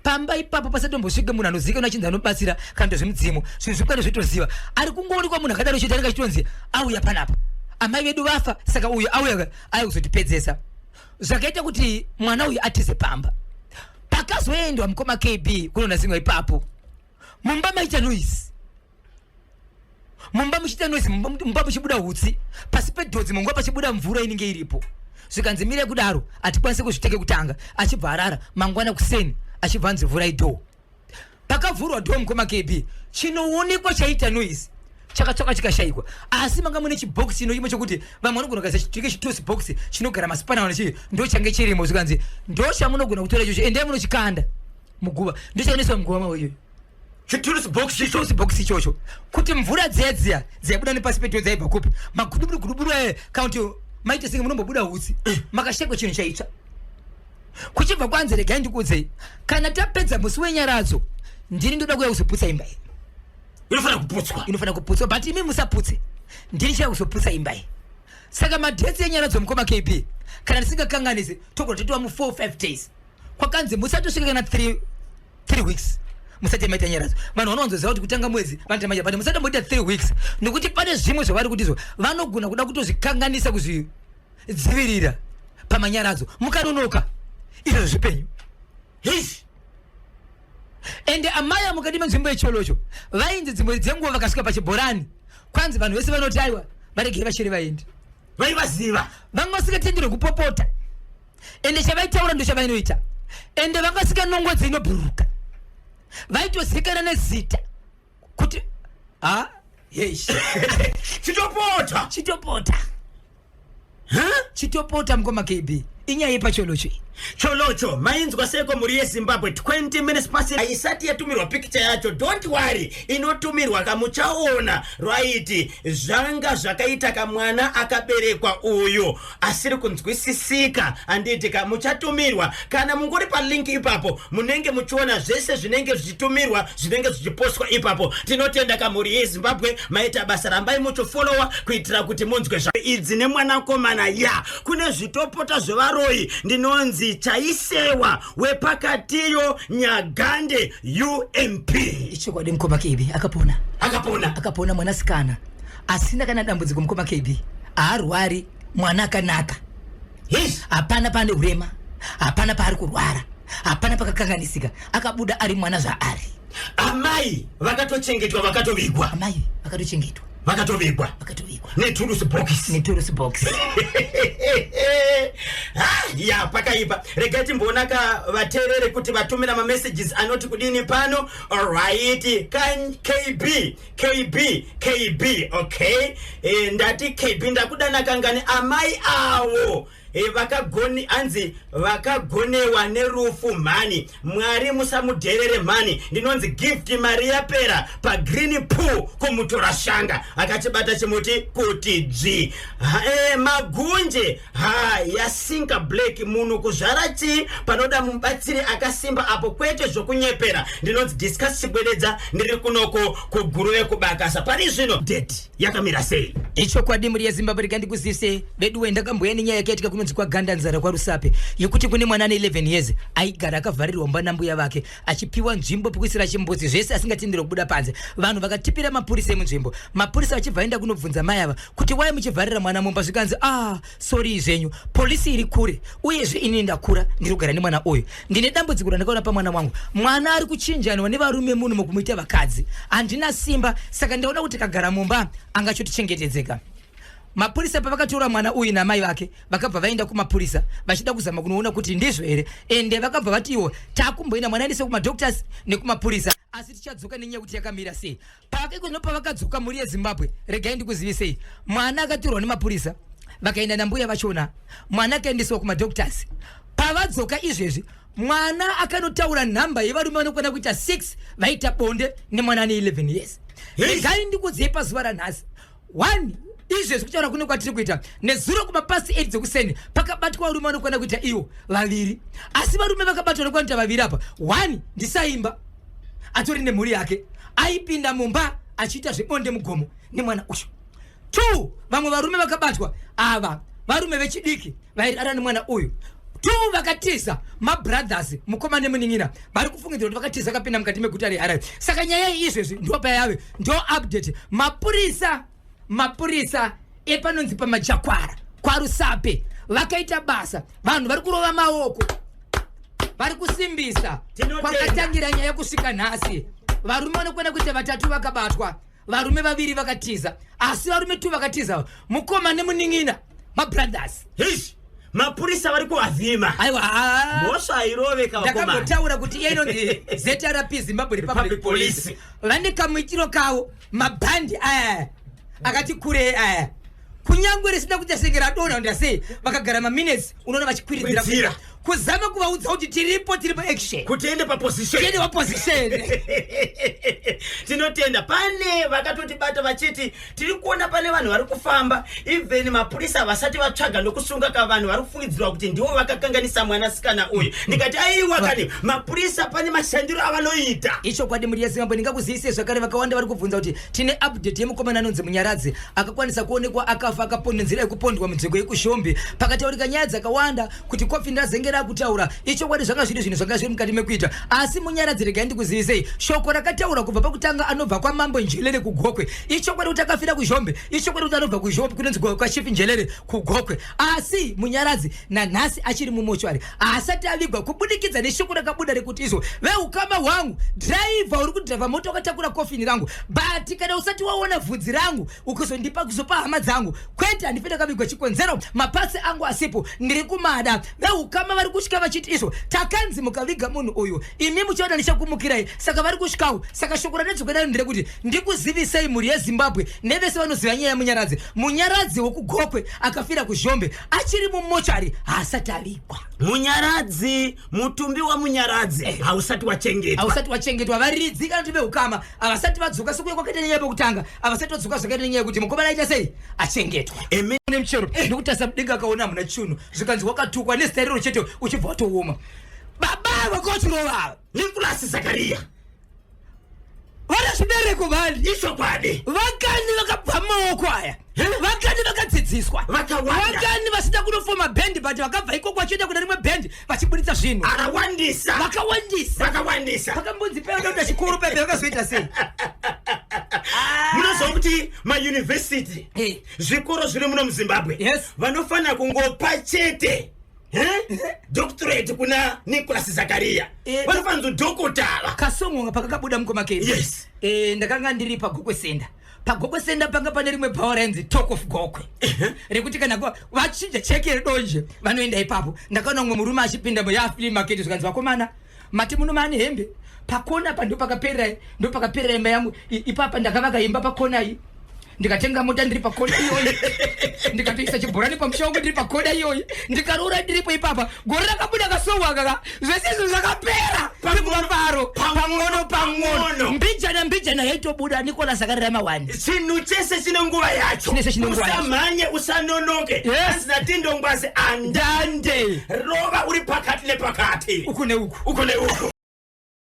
pamba ipapo pasatombosvike munhu anozivikanwa achinzi anobatsira kana kuti zvemudzimu, zvinhu zvikwane zvitoziva. Ari kungoonekwa munhu akadaro chete anenge achitonzi auya panapa, amai vedu vafa, saka uyu auya aya kuzotipedzesa. Zvakaita kuti mwana uyu atize pamba. Pakazoendwa mukoma KB kunonasingwa ipapo, mumba maita noise, mumba muchiita noise, mumba muchibuda hutsi, pasi pedhodzi munguva pachibuda mvura inenge iripo. Zvikanzi mire kudaro, hatikwanisi kuzviteke kutanga. Achibva arara. Mangwana kuseni achibva anzi vhurai door. Pakavhurwa door mukoma KB, chinoonekwa chaita noise chakatsvaka chikashayikwa, asi manga mune chibhokisi chinoimo chokuti vamwe vanogona kuisa chitike chitosi box chinogara masipana vana, ndo change chirimo. Zvikanzi ndo chamunogona kutora ichocho, endai munochikanda muguva. Ndo chanoiswa muguva mavo iyoyo. Chiturusi box. Chiturusi box ichocho, kuti mvura dziya dziya dzaibuda nepasi peto dzaibva kupi? Maguduburu guduburu aya, kana kuti maita senge munombobuda hutsi, makashekwa chinhu chaitsva. Kuchibva kwanzi, regai ndikuudzei, kana tapedza musi wenyaradzo, ndini ndoda kuuya kuzoputsa imba iyi. Inofanira kuputswa. Inofanira kuputswa, but imi musaputse, ndini chiya kuzoputsa imba iyi. Saka madates enyaradzo mukoma KB, kana ndisingakanganisi, togona totova mu 4 5 days. Kwakanzi musatosvika kana 3 weeks musati maita nyaradzo. Vanhu vanowanzoziva kuti kutanga mwedzi vanoita maita, but musatomboita 3 weeks, nekuti pane zvimwe zvavari kutizvo vanogona kuda kutozvikanganisa kuzvidzivirira pamanyaradzo. Mukanonoka, izvo zvipenyu. Hish. Ende amai mukati menzvimbo yeCholocho vainzi dzimwe dzenguva vakasvika pachibhorani, kwanzi vanhu vese vanoti, aiwa, varegei vachere vaende. Vaivaziva. Vanga vasingatenderwe kupopota, ende chavaitaura ndo chavainoita, ende vanga vasinganongodzi inobhururuka, vaitozikana nezita kuti ha, heish. Chitopota. Chitopota. Chitopota mukoma KB, inyaya yepaCholocho iyi. Cholocho mainzwa seko mhuri yeZimbabwe? 20 minutes pasi haisati yatumirwa pikicha yacho. Don't worry, inotumirwa kamuchaona. Right, zvanga zvakaita kamwana akaberekwa uyu asiri kunzwisisika, handiti ka? Muchatumirwa kana mungori palink ipapo, munenge muchiona zvese zvinenge zvichitumirwa, zvinenge zvichipostwa ipapo. Tinotenda kamhuri yeZimbabwe, maita basa. Rambai muchifollowa kuitira kuti munzwe zva idzi nemwanakomana ya kune zvitopota zvevaroyi. varoyi. Ndinonzi Chaisewa wepakatiyo Nyagande UMP. Ichokwadi mukoma KB akapona. Akapona. Akapona mwanasikana asina kana dambudziko mukoma KB. Haarwari mwana akanaka. Yes. Hapana pane urema. Hapana paari kurwara. Hapana pakakanganisika. Akabuda ari mwana zvaari. Amai vakatochengetwa vakatovigwa. Amai vakatochengetwa. Vakatovigwa. Vakatovigwa. Neturusi box. Neturusi box. Ya pakaipa. Regai timboona ka vateerere kuti vatumira mamessages anoti kudini pano. Alright. KB KB KB okay. Ndati KB ndakudana kangani amai awo. Vakagoni anzi vakagonewa nerufu mhani. Mwari musamudherere mhani. Ndinonzi Gift Maria Pera pa Green Pool kumutora shanga. Akachibata chimuti kuti dzvi. Magunje ha yasinka Black munhu kuzvara chii panoda mubatsiri akasimba apo kwete zvokunyepera. Ndinonzi Discuss Chigwededza ndiri kunoko kuGuruve kubakasa. Pari zvino date yakamira sei? Ichokwadi mhuri yeZimbabwe rega ndikuzivise veduwe ndakamboya nenyaya yakaitika kunonzi kwaGandanzara kwaRusape yekuti kune mwana ane 11 years aigara akavharirwa mumba nambuya vake achipiwa nzvimbo pekuisira chimbuzi zvese asingatenderwe kubuda panze. Vanhu vakatipira mapurisa emunzvimbo. Mapurisa vachibva aenda kunobvunza mai ava kuti wai muchivharira mwana mumba zvikanzi ah sorry zvenyu polisi iri kure uyezve ini ndakura ndiri kugara nemwana uyu ndine dambudziko randakaona pamwana wangu mwana ari kuchinjanwa nevarume muno mukumuita vakadzi handina simba saka ndaona kuti kagara mumba angachotichengetedzeka. Mapurisa pavakatora mwana uyu namai vake vakabva vaenda kumapurisa vachida kuzama kunoona kuti ndizvo here ende vakabva vati iwo takumboenda mwana aendese kumadoctors nekumapurisa asi tichadzoka nenyaya kuti yakamira sei. Pavakaiko pavakadzoka mhuri yeZimbabwe regai ndikuzivisei mwana akatorwa nemapurisa vakaenda nambuya vachona mwana akaendeswa kumadoctors pavadzoka izvezvi mwana akanotaura nhamba yevarume vanokwana kuita 6 vaita bonde nemwana ane 11 years. Regai ndikudzei pazuva ranhasi 1 izvezvi kutaura kune kwatiri kuita nezuro kumapasi 8 dzekuseni pakabatwa varume vanokwana kuita iwo vaviri asi varume vakabatwa vanokwana kuita vaviri apa 1 ndisaimba atori nemhuri yake aipinda mumba achiita zvebonde mugomo nemwana uyu 2 vamwe varume vakabatwa ava varume vechidiki vairara nemwana uyu 2 vakatiza mabrothers mukoma nemunin'ina vari kufungidzira kuti vakatiza vakapinda mukati meguta reHarare. Saka nyaya iyi izvezvi ndo payave ndo update. Mapurisa epanonzi pamajakwara kwaRusape vakaita basa vanhu vari kurova maoko vari kusimbisa kwakatangira nyaya kusvika nhasi. Varume vanokwana kuita vatatu vakabatwa varume vaviri vakatiza asi varume 2 vakatiza mukoma nemunin'ina mabrothers. Hish mapurisa vari kuvavhima. Aiwa mhosva hairoveka vakomana. Ndakambotaura kuti iye inonzi ZRP Zimbabwe Republic Police vane kamuitiro kavo mabhandi aya akati kure aya kunyangwe risina kuita senge radonha kuita sei vakagara maminutes unoona vachikwiridzira kuzama kuvaudza kuti tiripo tiri paaction kuti ende paposition tiende paposition. Tinotenda pane vakatotibata vachiti tiri kuona pane vanhu vari kufamba even mapurisa vasati vatsvaga nokusunga ka vanhu vari kufungidzirwa kuti ndivo vakakanganisa mwanasikana uyu. Ndikati aiwa kani mapurisa pane mashandiro avanoita. Ichokwadi mhuri yeZimbabwe ndingakuzivisei zvakare vakawanda vari kubvunza kuti tine update yemukomana anonzi Munyaradzi akakwanisa kuonekwa akafa akapondwa nzira yekupondwa munzvimbo yekuShombe. Pakataurika nyaya dzakawanda kuti Kofi ndazenge rakutaura ichokwadi zvanga zviri zvinhu zvanga zviri mukati mekuita asi Munyaradzi regai ndikuzivisei shoko rakataura kubva pakutanga anobva kwaMambo Njelere kuGokwe. Ichokwadi kuti akafira kuZhombe, ichokwadi kuti anobva kuZhombe kunonzi kwaChief Njelere kuGokwe asi Munyaradzi nanhasi achiri mumochwari haasati avigwa kubudikidza neshoko rakabuda rekuti izvo veukama hwangu driver uri kudhiraivha mota wakatakura kofini rangu but kana usati waona vhudzi rangu ukuzondipa kuzopa hama dzangu kwete handife ndakavigwa chikonzero mapasi angu asipo ndiri kumada. Veukama vari kusvika vachiti izvo takanzi mukaviga munhu uyu imi muchaona ndichakumukirai saka vari kusvikawo. Saka shoko randadzoka naro nderekuti ndikuzivisei mhuri yeZimbabwe nevese vanoziva nyaya yaMunyaradzi. Munyaradzi wekuGokwe akafira kuZhombe achiri mumochari haasati avigwa. Munyaradzi mutumbi waMunyaradzi hausati wachengetwa. Hausati wachengetwa. Varidzi kana kuti veukama havasati vadzoka sekuya kwakaita nenyaya pekutanga havasati vadzoka zvakaita nenyaya yekuti mukomana aita sei achengetwa. Nemuchero nekuti asamudenga akaona hamuna chunhu zvikanzi wakatukwa nezita iroro chete uchibva watooma. Baba vakaochirova Nicholas Zakaria vane zvibereko. Kubani? Ichokwadi. Vakani vakabva maoko aya, vakani vakadzidziswa, Vakawanda. vakani vasina kunofoma bhendi, but vakabva ikoko vachienda kuna rimwe bhendi vachiburitsa zvinhu. Akawandisa. Vakawandisa. Vakawandisa. Pakambonzi peuda chikuru pepe vakazoita sei? Munoziva kuti mayunivhesiti, zvikoro zviri muno muZimbabwe, vanofanira kungopa chete, eh? Doctorate kuna Nicholas Zakaria. Vanofanira kudhokotara. Kasongo pakakabuda, mukoma Keni, ndakanga ndiri paGokwe Center. PaGokwe Center panga pane rimwe bhawa rainzi Talk of Gokwe, rekuti kana vachinja cheke redonje vanoenda ipapo. Ndakaona mumwe murume achipinda muyaflea market, zvikanzi, "Vakomana, mati muno maane hembe pakona pa, ndo pakaperera imba yangu. Ipapa ndakavaka imba pakona iyi, ndikatenga mota ndiri pakona iyoyi, ndikatoisa chibhorani pamusha wangu ndiri pakona iyoyi, ndikaroora ndiripo ipapa. Gore rakabuda kasongo akaka, zvese izvo zvakapera pamafaro, pang'ono pang'ono, mbijana mbijana yaitobuda. Nicolas akararama wani. Chinhu chese chine nguva yacho. Chine chine nguva yacho. Usamhanye, usanonoke. Hanzi naTindo Ngwazi, andande rova uri pakati nepakati. Uku neuku. Uku neuku.